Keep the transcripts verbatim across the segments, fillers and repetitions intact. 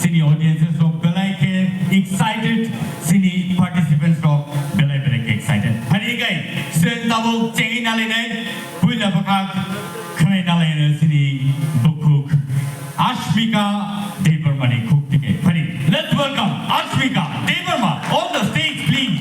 Chini audiences rok belai khe excited, chini participants rok belai belai khe excited. Phani kai, student tabuk chengwi nalainai, puila bwkhak khwnai nalainai chini bukhuk Ashmika Debbarma ni khuk tike. Phani, let's welcome Ashmika Debbarma on the stage, please.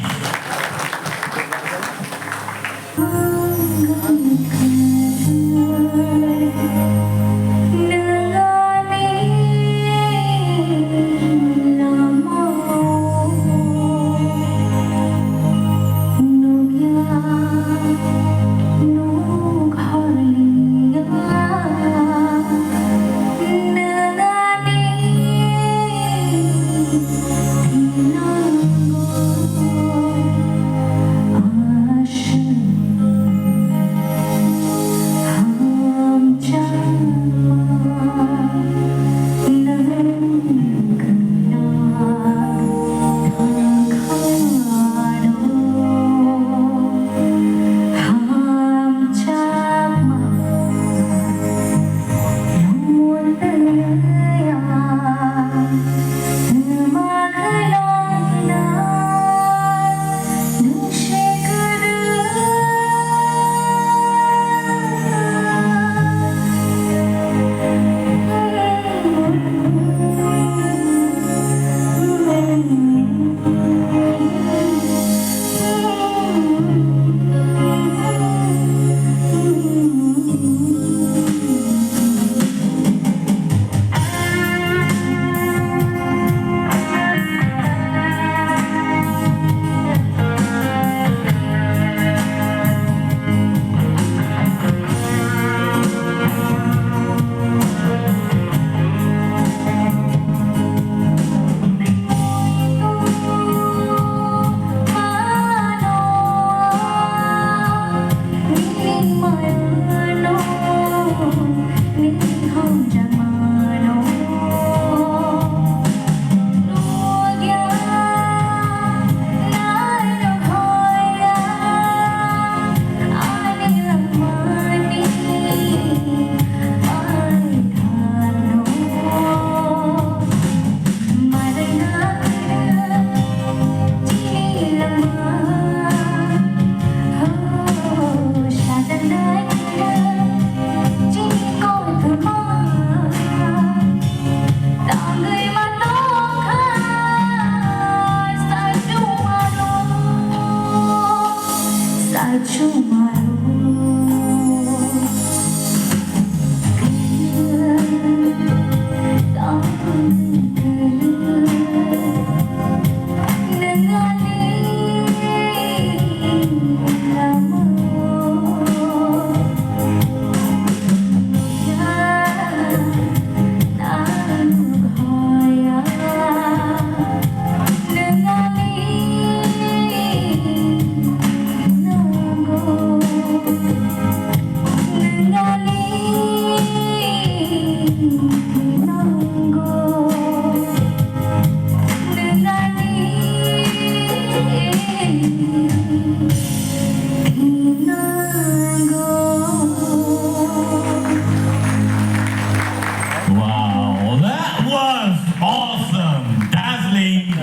Wow, that was awesome, dazzling,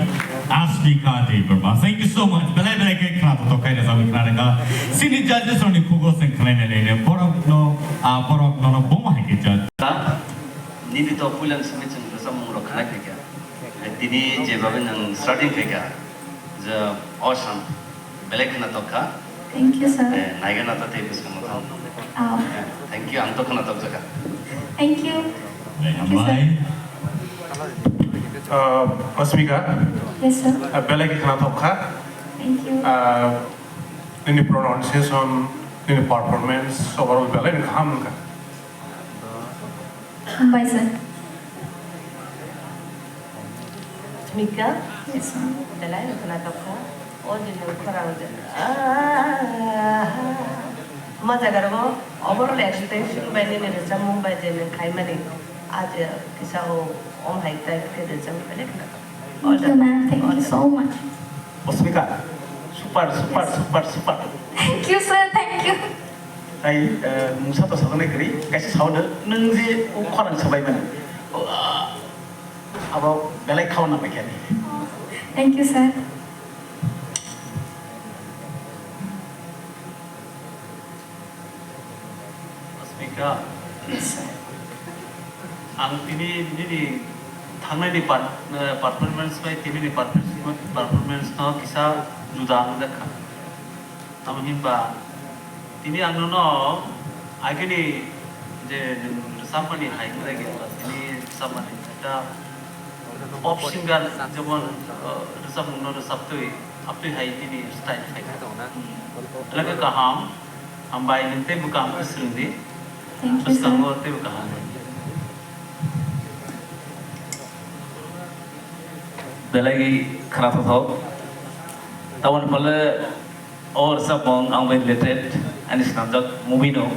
Ashmika Debbarma. Thank you so much. Belai belai khe khna to kai rajab khna rega. Sini judges roni khugo sen khna ne ne borok no, ah, borok no no bomo hai khe judge. Nini to puilang simi chwng rwchapmung rok khna khe kha. Tini je babe nwng starting khe kha, je awesome. Belai khna tok kha. Thank you, sir. Eh, naigana ta tei bwskango thang. Oh. Eh, thank you, ang to khna tok jaka. Thank you. Thank you, sir. Hambai. Uh, Asmika. Yes, sir. Uh, belai khna tok kha. Thank you. Uh, nini pronunciation, nini performance, overall belai kham kha. Hambai, sir. Smika? Yes, ma'am. Belai no khna tokha. O je no khorang je. Ah, ma jaga ro overall expression bai ni ni rwchapmung bai je no khaimani. A je kisa o om hai type khe rwchap belai khna tokha. Thank you, ma'am. Thank you so much. Osmika, super, super, super, super. Thank you, sir. Thank you. Tai, eh, mungsa to sajaknai kwrwi, kaisa sao de, nwng je o khorang sabai mani. Abo belai khao na bai khe. Thank you, sir. Asmika, ang tini nini thangnai ni per-, eh, performance bai tini ni performance, performance no kisa juda ang jakha. Tamo hinba tini ang nono agini je nwng rwchapmani hai wngya khe ba tini rwchapmani ekta pop singer jemon, eh, rwchapmungno rwchaptwi aptwi hai tini style khai kha. Lage kaham, hambai nwng tei bwkha ang swrwngdi. Thank you, sir. Bwskango tei bwkha hambai. Belai khwnathok. Tamoni pale o rwchapmung ang bai related ani swnamjak movie no.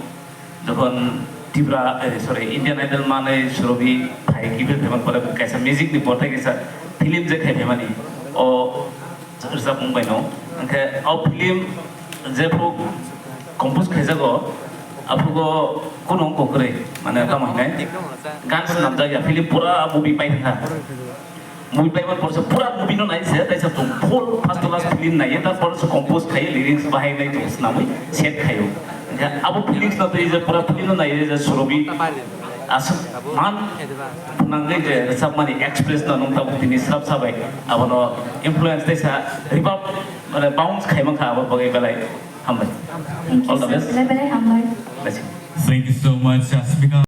Jokhon Tripura, eh, sorry, Indian Idol manwi Surobi phai, gift phaimani pore kaisa music ni portai kaisa film je khai phaimani o rwchapmung bai no. Hwnkhe o film jephru compose khaijago, aphugo kunu wng kwrwi, mane tamo hinai gan swnamjak ya, film pura movie pai thangkha. Movie paiba porse pura movie no nai se, taisa tong full first to last film nai, ta porse compose khai, lyrics bahai nai tong swnamwi set khaio. Hwnkhe abo feelings no twi je pura film no nai je Surobi aswk man phwnangwi je rwchapmani express no nung tabuk tini srap sabai abono influence taisa rebound, mane bounce khai mankha abo bagwi belai hambai. Thank you, sir. All the best. Belai belai hambai. Bless you. Thank you so much, Asmika.